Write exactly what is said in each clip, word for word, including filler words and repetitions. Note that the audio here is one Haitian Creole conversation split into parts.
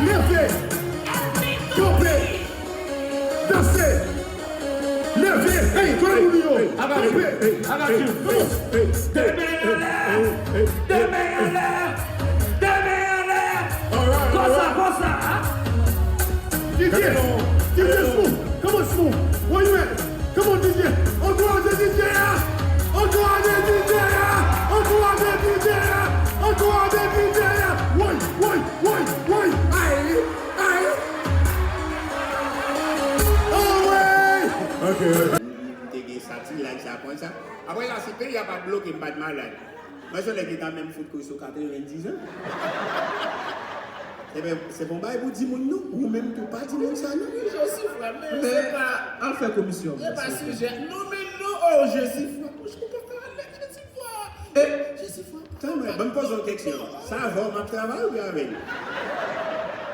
Leve! Kanpe! Danse! Leve! Hey, kote moun yo? Kanpe! Kanpe! Demen anlè! Demen anlè! Demen anlè! Konsa, konsa! D J! D J Smooth! Come on, Smooth! Where you at? Come on, D J! Ankouraje D J a! Ankouraje D J a! Ankouraje D J a! Ankouraje D J a! Woy, woy, woy, woy! Ay! Ay! Anmwey! Ok. M te gen sa ti laj sa, pran sa. Apre sa, si peyi a pa t bloke, m pa t malad. Mwen se nèg ki ta menm fout kri sou katrevendiz an. Ebyen, se bon bagay pou di moun non. Ou menm tou pa di moun sa non. Jesifwa, men se pa al fè komisyon. Se pa sijè. Non, men non, oh, Jesifwa. Monchè, ou pa ka al nèg Jesifwa. E Jesifwa. Tann mwen, ban m poze yon keksyon. Sa avè w m ap travay oubyen avè l?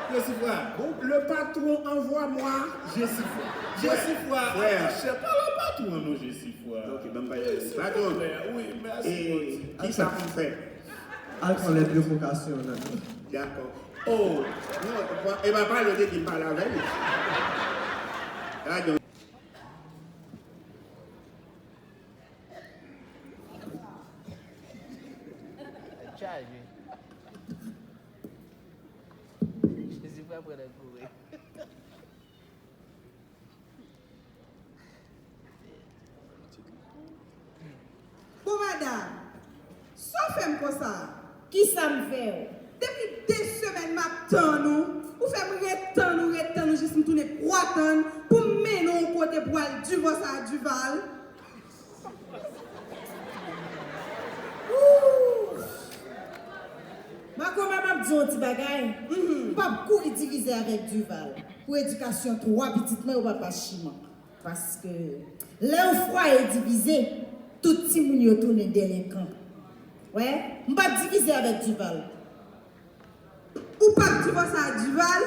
Jesifwa. Bon, le patron envoie moi. Jesifwa. Jesifwa. Frè. Monchè, pa le patron non, Jesifwa. Ok, ban m pale avè l. Patron. Wi, mèsi, Bondye. Kisa pou m fè? Al pran lèt revokasyon nan. Dakò. Oh, non, e pa pale, yo te di m pale avè l. Gadon. Chaje. Jezi pral pran nan kouri. Bon, madanm, sa w fè m konsa? Kisa m fè w? Depi de semèn m ap tann ou, ou fè m ret tann ou, ret tann ou, jis m tounen pwatann pou m mennen w yon kote pou al divòse a Duval. Ooh! Makomè, m ap di w yon ti bagay. Mhm. M p ap kouri divize avèk Duval pou edikasyon twa pitit mwen, yo pa pa chiman. Paske lè yon fwaye divize, tout timoun yo tounen delenkan. Wè, m p ap divize avèk Duval. Ou p ap divòse ak Duval?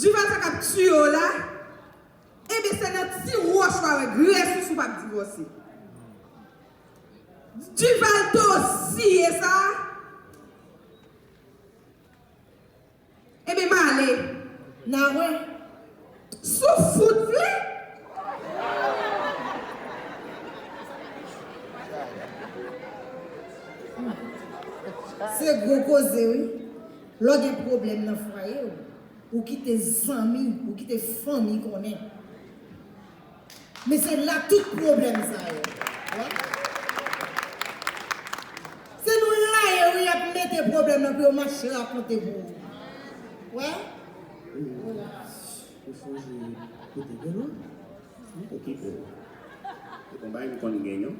Duval sa k ap tiye w la? Ebyen, se nan ti wòch ou avèk resous ou p ap divòse. Duval te osiye sa? Ebyen, m ale. N a wè. Si w fout vle. Se gwo koze, wi. Lè w gen pwoblèm nan fwaye w, ou kite zanmi, ou kite fanmi konnen. Men se la tout pwoblèm sa yo. Wè? Se nou la yo, y ap mete pwoblèm nan pou yo mache rakonte pou ou. Wè? Ou sonje kote gen lò? M okipe w. Se konbay m konn gen, non.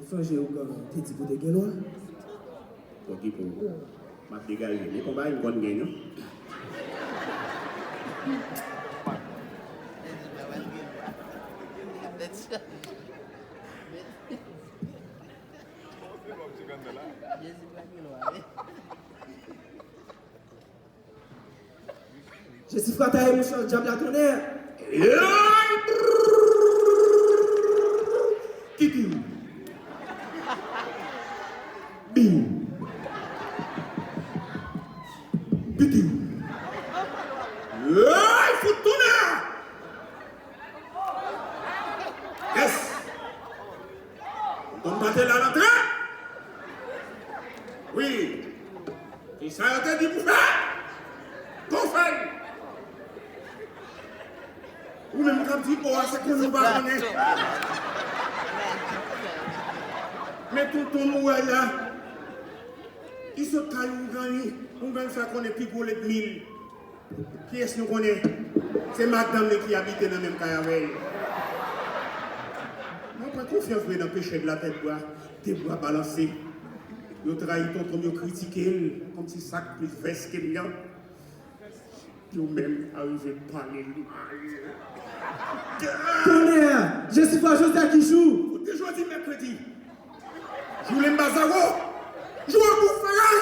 Ou sonje ougan te di pou te gen lwa? Okipe w. M ap degaje. Men konbay m konn gen, non. Jesifra taye mouch nan dyab la tonnè. Kitiw. Biw. Bitiw. Ey, fout tonnè! Yes! Tonton pa te la nan trè? Wi. Kisa yo te di pou fè? Gon fè l. Ou menm k ap di o a se konnen ou pa konnen. Men tonton m ou wè la. Li sot kay oungan li. Oungan l fè konnen pi gwo lènmi l. Kiyès nou konnen? Se madanm li ki abite nan menm kay avè l. Mwen pran konfyans vre nan pechè de la tèt bwa, de bwa balanse. Yo trayi tonton m, yo kritike l, kòmsi sa k plis vès ke m nan. Yo menm arive pale l mal. Tonnè! Jesifra, jodi a ki jou? Kote jodi mèkredi? Jounen m ba zawo. Jou an pou fè raj.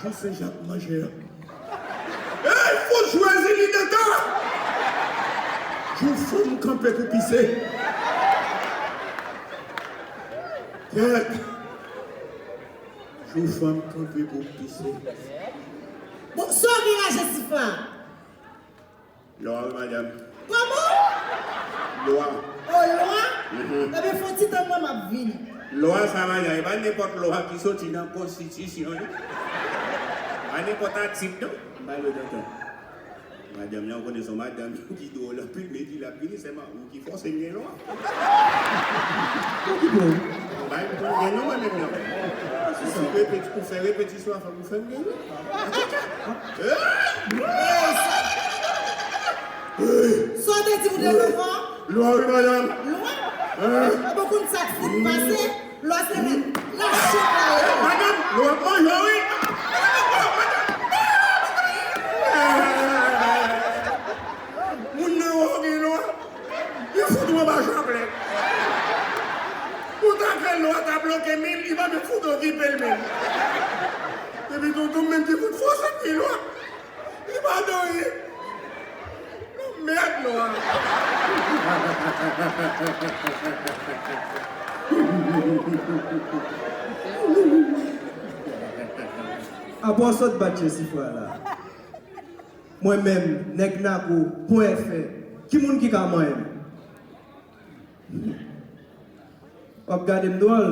Jou Sen Jak manje an. Ey, fout jwèz li dedan. Jou fanm kanpe pou pise. Kèt. Jou fanm kanpe pou pise. Bon, sa w gen a Jesifra? Lwa, wi, madanm. Kòman? Lwa. O, lwa? Mhm. Ebyen, fè yon ti tan mwen, m ap vini. Lwa sa, madanm, e pa nenpòt lwa ki soti nan konstitisyon, non. Pa nenpòt atik, non. M pale de tan. Madanm nan, ou konnen se yon madanm ki dwòl anpil, men di l ap vini, sèlman ou ki fòse m gen lwa. Okipe w. Bay m pou gen non mwen menm nan. Si se repeti-, ou fè repetisyon a, fòk ou fè m gen non. Sa w te di m de lwa? Lwa, wi, madanm. Lwa? Epi w konn sa k fout pase? Lwa se men lache la ye. Madanm, lwa ap manje w, wi. Moun nan wè w gen lwa. Li fout ou anba chaplèt. Ou ta kwè lwa ta bloke men l, li pa menm fout okipe l menm. Epi tonton menm ki fout fòse ti lwa. Li pa dòmi. Non, mèd lwa. Apre w sot bat Jesifra la. Mwen menm, nèg Nako, pwen F, ki moun ki ka manyen m? W ap gade m dwòl,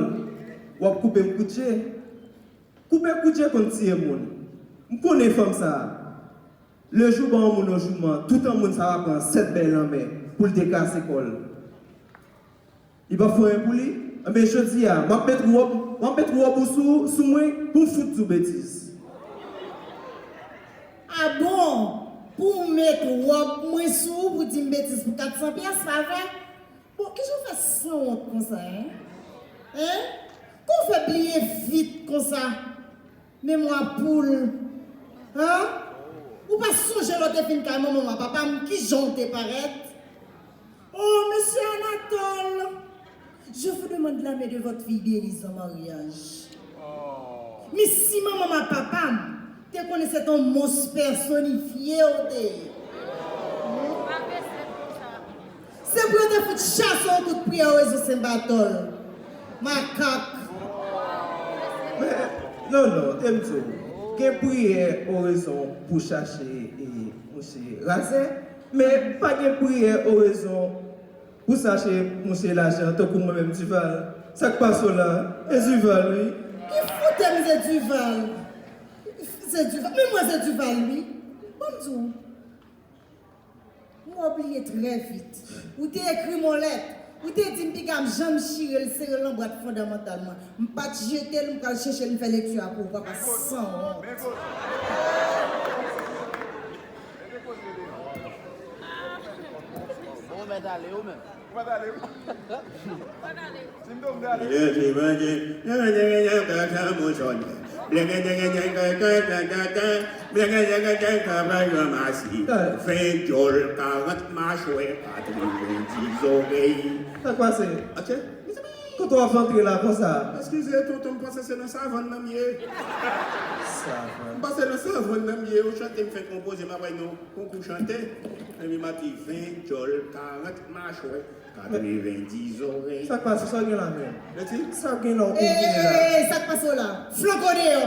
w ap koupe m kout je. Koupe kout je konn tiye moun. M konnen fanm sa a. Lejou ba yon moun yon jouman, toutan moun sa a pran sèt bèy lanmè pou l te kase kò l. Li p ap fè anyen pou li. Enben, jodi a, m ap met wòb, m ap met wòb ou sou, sou mwen pou m fout di w betiz. A bon? Pou w met wòb mwen sou ou pou di m betiz pou kat san pyès, pa vre? Bon, kijan w fè sanwont konsa, en? En? Kòman w fè bliye vit konsa? Memwa poul. An? Ou pa sonje lè w te fin kay manman w ak papa m, kijan w te parèt? Oh, monsieur Anatole, je vous demande la main de votre fille Belize en mariage. Men si manman m ak papa m te konnen se t on mons pèsonifye w te ye. Se pou yo te fout chase w kout priyè Orezon Sen Batòl. Makak. Men, non, non, te m di w, gen priyè Orezon pou chache, e, mouche razè, men pa gen priyè Orezon pou chache mouche lajan tankou mwen menm Duval. Sa k pase w la? E Duval, wi. Ki foute m se Duval? Se Duval. Men mwen se Duval, wi. Ban m di w. M wè w bliye trè vit. Ou te ekri m yon lèt. Ou te di m piga m janm chire l, sere l nan bwat fondamantal mwen. M pa t jete l, m pral chèche l, m fè lekti a pou ou, papa sanwont. Bon, ou mèt ale, ou menm. Ou pa t ale, wi. Ven djòl, karant machwè, katrevenndis zòrèy. Sa k pase? Atè, mezanmi. Kote w ap antre la konsa? Eskize, tonton, m panse se nan savann nan m ye. Savann. M panse nan savann nan m ye. Yon chante m fè konpoze, m ap bay non konkou chante. Epi m ap di ven djòl, karant machwè. Katrevenndis zòrèy. Sa k pase? Sa w gen la menm? Mèsi. Sa w gen la w konfine la? Ey, sa k pase w la? Flanke w deyò.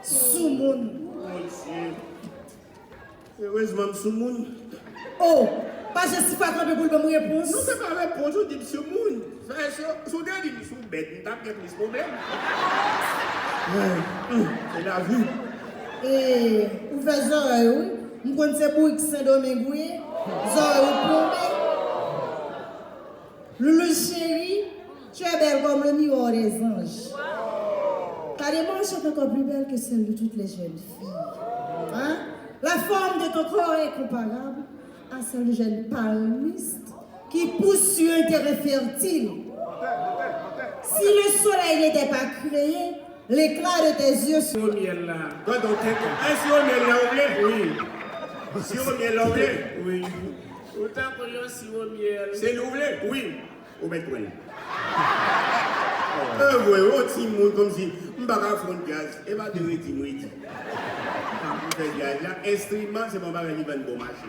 Soumoun. Mon Dieu. Erezman m soumoun. Oh, pa Jesifra kanpe pou l ban m repons. Non, se pa repons, ou di m soumoun. Sa, si, si w te di m sou bèt, m t ap gen plis pwoblèm. Ay, hum, c'est la vie. E, ou fè zòrèy, wi. M konn se bourik Sendomeng ou ye. Zòrèy ou plonbe. Loulou chérie, tu es belle comme le miroir des anges. Ta démarche est encore plus belle que celle de toutes les jeunes filles. Hein? La forme de ton corps est comparable à celle de jeunes palmistes qui poussent sur un terrain fertile. Si le soleil n'était pas créé, l'éclat de tes yeux serait... Siro myèl la. Gadon tèt. E siro myèl la ou vle? Wi. Siro myèl la ou vle? Wi. Ou tankou yon siro myèl. Se li ou vle? Wi. Ou mèt pran l. E vre, yon timoun kòmsi m pa ka fonn djaz. E pa de redi m redi. M fè djaz la, enstriman, se pa yon bagay ki vann bon mache.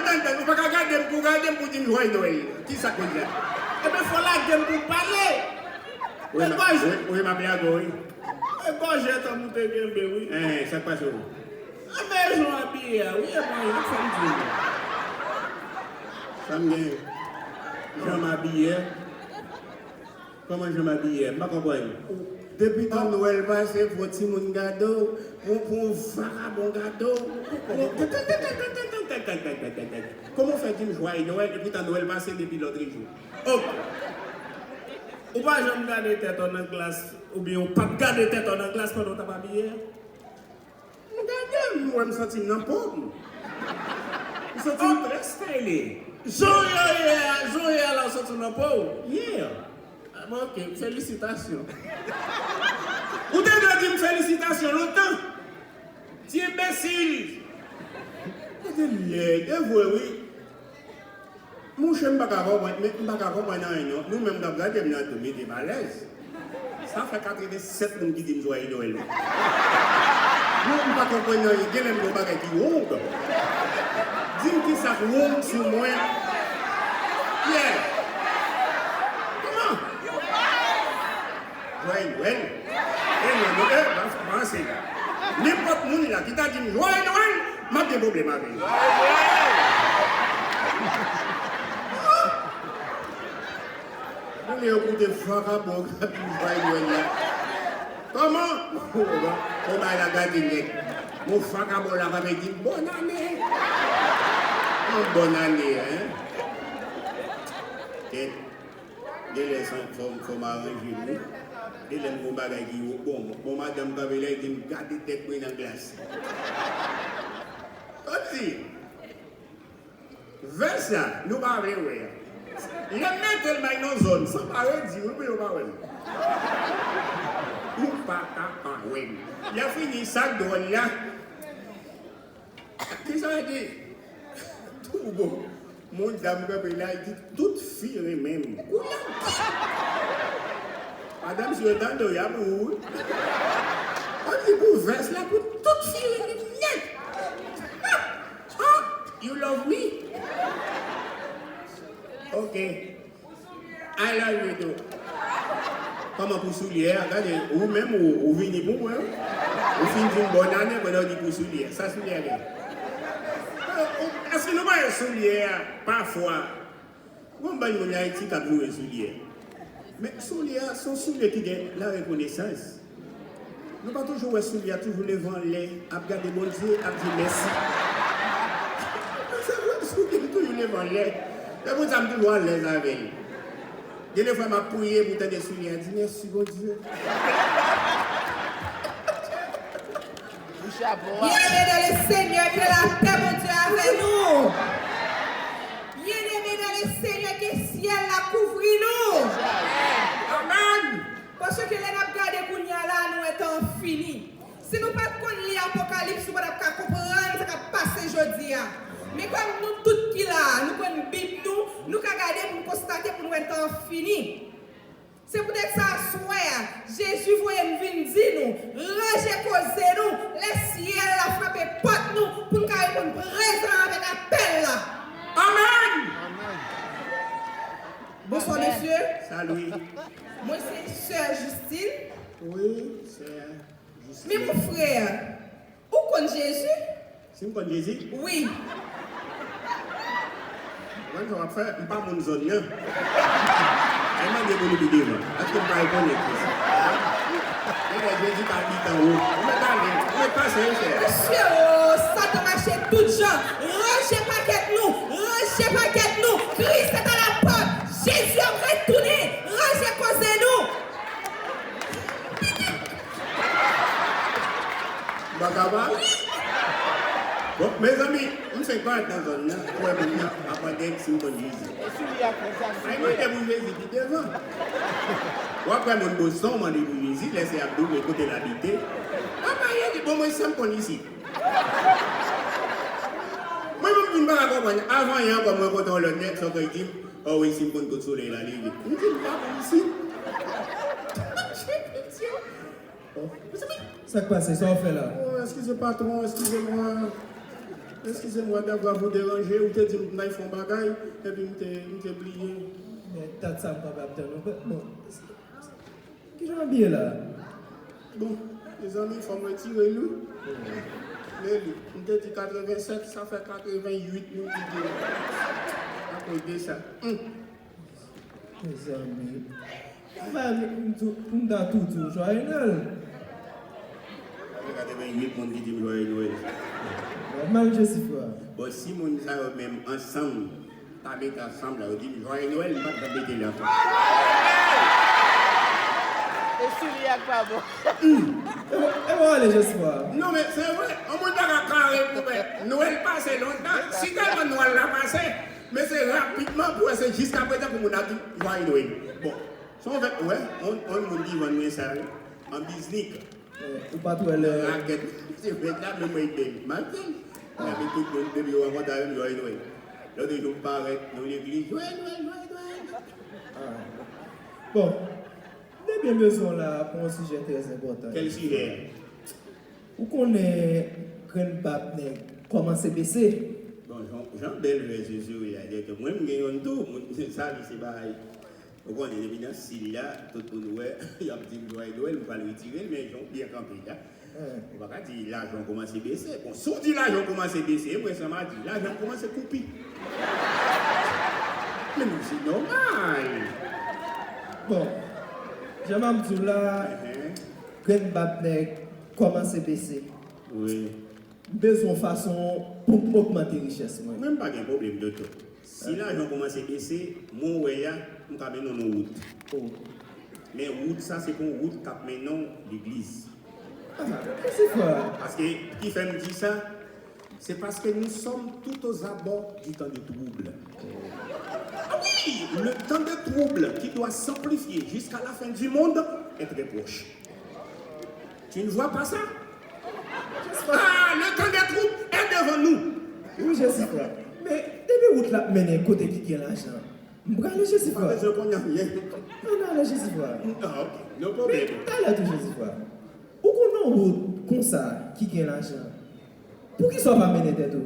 tann, tann, tann. Ou pa ka gade m pou gade m pou di m jwèy Nwèl. Kisa k koze a? Ebyen, fò w lage m pou m pale. Wi, m ap lage w, wi. E gòj etan moute kenbe, wi. Hein, sa k pase w? Anben, jan w abiye a, wi, e mwen, wi, fò m di w. Sa m gen? Jan m abiye? Kòman jan m abiye? M pa konprann. Depi tan Nwèl pase, pou yon timoun gade w, pou, pou yon vakabon gade w, pou, kòman w fè di m jwèy Nwèl, epi tan Nwèl pase depi lòtrejou? Ok. Ou pa janm gade tèt w nan glas, oubyen ou p ap gade tèt w nan glas pandan w t ap abiye a? M gade m, m wè m santi m nan po m. M santi m trè style. Jan w ye a, jan w ye a la, w santi w nan po w? Yeah. Ah, bon, ok, felisitasyon. Ou te dwe di m felisitasyon lontan. Ti enbesil. Ou te lèd, e vre, wi. Mouche, m pa ka konprann, men m pa ka konprann anyen non. Nou menm k ap gade m nan tou, mete m alèz. Sa fè katrevennsèt moun ki di m jwèy Nwèl. Non, m pa konprann anyen. Genlè m gen yon bagay ki wrong. Di m kisa k wrong sou mwen. Yeah. Kòman? Jwèy Nwèl. E non, non, e, pa, pa anse la. Nenpòt moun la ki ta di m jwèy Nwèl, m ap gen pwoblèm avè l. Kounye a yo koute vakabon k ap di m jwèy Nwèl la. Kòman? Bon, bagay la gate nèt. Bon, vakabon la pa vle di m bòn ane. Yon bòn ane, hein? Kèt. Genlè san, fò m, fò m aranje m, wi. Genlè m gon bagay ki wo. Bon, bon, madanm kanpe la, li di m gade tèt mwen nan glas. Kòmsi, vès la, nou pa vle wè a. Lè m mete l bay nan zòn, san pa redi, wi, pou yo pa wè m. Ou pa ka pa wè m. Lè fini, sa k dwòl la. Kisa w di? Tou bon. Moun dam kanpe la, li di tout fi renmen m. Kounye a, madanm, si yo tande w, y ap ri w, wi. Kòmsi pou vès la, pou tout fi renmen m nèt. Ah, you love me? Ok. I love you too. Kòman pou soulye a? Gade, ou menm, ou, ou vini pou mwen, wi. Ou fin di m bòn ane, kounye a w di pou soulye a. Sa soulye a gen? Èske nou pa wè soulye a, pafwa, gon bann moun Ayiti k ap joure soulye a? Men soulye a, se yon soulye ki gen la rekonesans. Nou pa toujou wè soulye a toujou leve anlè, ap gade Bondye, ap di mèsi. Se vre, soulye m toujou leve anlè. Se pou sa m toujou alèz avè l. Gen de fwa m ap priye, pou tande soulye a di mèsi, Bondye. Bien-aimés dans le Seigneur, que la paix Bondye avè nou. Bien-aimés dans le Seigneur, ke syèl la kouvri nou. si w pa t ap ka konprann sa k ap pase jodi a. Men kòm nou tout ki la a, nou konn Bib nou, nou ka gade pou n konstate pou n wè tan an fini. Se poutèt sa aswè a, Jezi voye m vin di nou, ranje koze nou, lè syèl la frape pòt nou, pou n ka reponn prezan avèk apèl la. Amèn! Bonswa, mesye. Salut. Mwen se sè Justine. Wi, sè Justine. Men mon frè, ou konn Jezi? Si m konn Jezi? Wi. Ou konn sa w ap fè? M pa moun zòn nan. Al mande pou li pi devan. Èske m pa rekonèt li sa? Genlè Jezi pa abite anwo. Ou mèt ale. Ou mèt pase, wi, chè. Mesye, o, Satan mache tout jan. Ranje pakèt nou. Ranje pakèt nou. Kris est à la porte. Jezi ap retounen. Ranje koze nou. M pa ka pale. Bon, mezanmi, m fenk parèt nan zòn nan, pou wè moun nan ap mande m si m konn Jezi. Ay mande pou Jezi pi devan. W ap wè moun Boston mande pou Jezi, lè se ap di w kote l abite. Apa Jezi, bon, mwen sa m konn isit. Mwen menm vin pa ka konprann. Avan yè ankò m rankontre yon lòt nèg, sa w fè l di m, o wi, si m konn kot solèy la leve. M di, m pa konn isit. Sa k pase? Sa w fè la? Oh, excusez patron, excusez-moi. Excusez-moi d'avoir vous dérangé. Ou te di m n ay fè yon bagay, epi m te, m te bliye. Men dat sa m pa p ap tann ou. Bon, kijan w abiye la? Bon, mezanmi, fò m retire l wi. Men li, m te di katrevennsèt, sa fè katrevenuit nou kite. Akoz de sa. Hum. Mezanmi. M pa, m tou, m ta tou di w Jwaye Nwèl. Sa fè katrevenuit moun ki di m Jwaye Nwèl. Nòmal, Jesifra. Bon, si moun sa yo menm ansanm ta mete ansanm la, yo di m Jwaye Nwèl, m pa t ap mete li ansanm. E si li ak pa bon. E bon, e bon, ale, Jesifra. Non, men se vre, yon moun pa ka kare pou fè Nwèl pase lontan. Si tèlman Nwèl la pase, men se rapidman pou wè se jiskaprezan pou moun ap di Jwaye Nwèl. Bon, se yon fèt, wè, yon, yon moun ki vann mwen sa, wi, an biznik. Ou pa t wè lè. Rakèt, se fèt la, men mwen bèl. M al fè l. Mwen avèk tout moun, depi yo rankontre avè m, Jwaye Nwèl. Lòt jou, m parèt nan legliz, Jwaye Nwèl, Jwaye Nwèl. Ah. Bon, m te byen bezwen w la pou yon sijè trè enpòtan. Kèl sijè? Ou konnen grenn bab nèg kòmanse bese. Bon, jan, jan bèl vè se souri a, dèyè mwen, m gen yonn tou. Moun, sa, li se bagay. Ou konnen, depi nan sid la, tout moun wè, y ap di m Jwaye Nwèl, m pral retire l, men jan w byen kanpe la. Ou pa ka di lajan kòmanse bese. Bon, si w di lajan kòmanse bese, mwen sa m a di, lajan kòmanse koupi. Men non, se nòmal. Bon, jan m ap di w la, grenn bab nèg kòmanse bese. Wi. M bezwen yon fason pou m ogmante richès mwen. Mwen, m pa gen pwoblèm, Toto. Si lajan kòmanse bese, mwen wè a, m ka mennen w nan wout. Oh. Men wout sa, se pa yon wout k ap mennen w legliz. Ah, Jesifra. Paske, ki fè m di sa, c'est parce que nous sommes tout aux abords du temps de trouble. Ah oui, le temps de trouble qui doit s'amplifier jusqu'à la fin du monde est très proche. Tu ne vois pas ça? Ah, le temps des troubles est devant nous. Wi, Jesifra. Men, depi wout la ap mennen kote ki gen lajan, m prale, Jesifra. Pa bezwen konn anyen. Ann ale, Jesifra. Ah, ok. No problem. Men, talè tou, Jesifra. Ou konn yon wout konsa ki gen lajan. Poukisa w pa mennen tèt ou?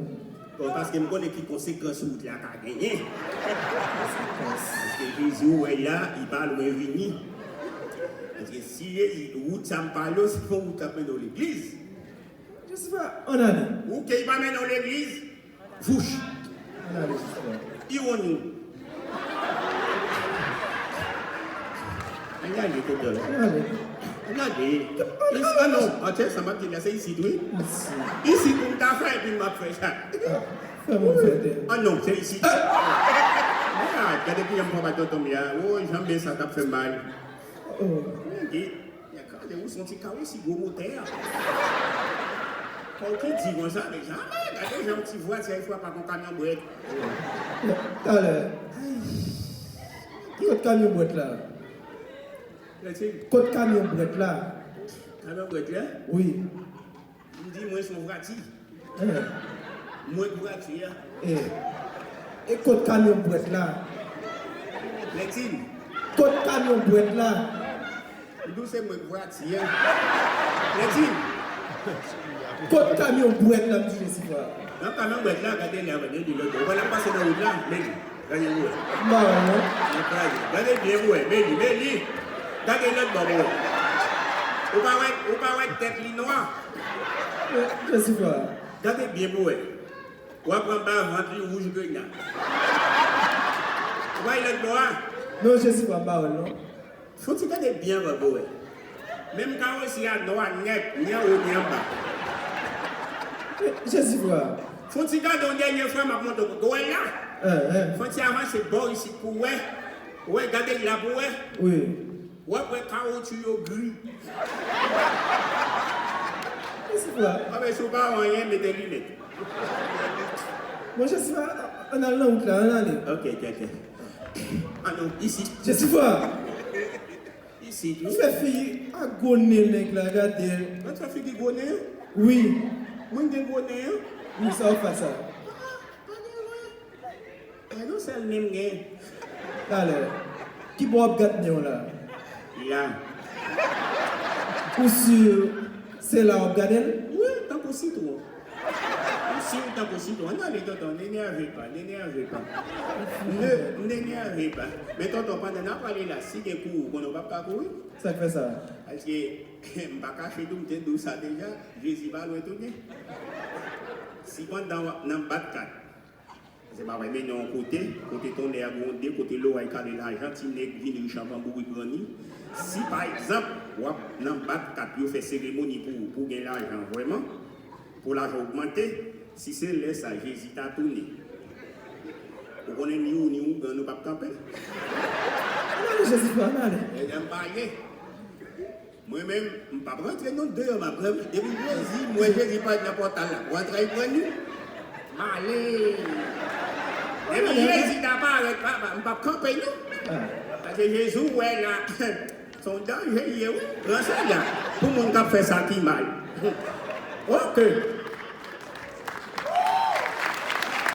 Bon, paske m konnen ki konsekans wout la ka genyen. Konsekans. Paske Jezi ou wè la, li pa lwen vini. Paske si Jezi, wout sa m pale w, se pa wout k ap mennen w legliz. Jesifra, ann ale. Ou ke li pa mennen w legliz, vouch. Ann ale, Jesifra. Iwonyon. Ann ale, Toto. Ann ale. Ann ale. Ann ale. Is-, ah non, atè, sa m ap di la, se isit, wi. Isit. Isit pou m ta fè, epi m ap fè sa. Ah, fè moun fè tè. Ah non, se isit. Ah, gade kijan m pran ba tonton m la. Oh, jan men sa t ap fè m mal. Oh. Nèg, nèg, gade, ou se yon ti kawo si gwo motè. Fò w te di konsa, men jamè, gade jan yon ti vwati a frape ak yon kamyon bwèt. Talè. Kot kamyon bwèt la? Kot kamyon bwèt la? Kamyon bwèt la? Wi. M M di mwen se yon vrati. Mwen k vrati a. E kot kamyon bwèt la? Klètin. Kot kamyon bwèt la? M di w se mwen k vrati a. Klètin. Kot kamyon bwèt la, m di Jesifwa? Nan kamyon bwèt la, gade lè a, gade li lòt bò. Ou wè l ap pase nan wout la, men li. Gade pou wè. M pa wè l non. Li kraze. Gade byen pou wè. Men li, men li. Gade lòt bò pou wè. Ou pa wè, ou pa wè tèt li nwa? Jesifwa. Gade byen pou wè. W ap pran ba vant li wouj grena. Ou pa wè lòt bò a? Non, Jesifwa, m pa wè l non. Fon ti gade byen anvan pou wè. Menm kawosi a nwa nèt, ni anwo ni anba. Jesifwa. Fon ti gade yon dènye fwa, m ap montre w. Ou wè l la? Fon ti avanse bò isit pou wè. Ou wè, gade l la pou wè. Wi. W ap wè kawotchou yo gri. Jesifwa. A, men si w pa wè anyen, mete linèt. Bon, Jesifwa, ann al nan wout la, ann ale. Ok, ok, ok. Ann, isit. Jesifwa! Isit, wi. Ou fè figi a gwo nen nèg la, gade l. Mwen fè figi gwo nen? Wi. Mwen gen gwo nen? Wi, sa w fè sa. Pa gen vre. Mwen yon sèl nen m gen. Talè. Ki bò w ap gad nen w la? La. Ou si se la w ap gade l? Wi, tankou sitwon. Ou si w tankou sitwon. Ann ale, tonton, n enerve pa, n enerve pa. N, n enerve pa. Men tonton, pandan n ap pale la, si gen kou, ou konnen w p ap ka kouri. Sa k fè sa? Paske, m pa kache tou, m te di w sa deja, Jezi pa lwen tounen. Si pandan w ap nan bat kat, se pa vre, mennen yon kote, kote tonnè a gwonde, kote loray kale lajan, ti nèg vin rich anvan bourik ranni. Si, pa egzanp, w ap nan bat kat, yo fè seremoni pou ou, pou w gen lajan vrèman, pou lajan ogmante, si se lè sa Jezi ta tounen, ou konnen ni ou, ni ougan, nou p ap kanpe. Ann ale, Jesifwa, ann ale. Ebyen, m pa ye. Mwen menm, m p ap rantre non, deyò m ap rantre. Depi Jezi, m wè Jezi parèt nan pòtal la, pou antre al pran nou. M ale. Depi Jezi ta parèt, papa, m p ap kanpe non. Paske Jezi w wè la, se yon danje l ye, wi. Pran sa la, pou moun k ap fè sa ki mal. Ok.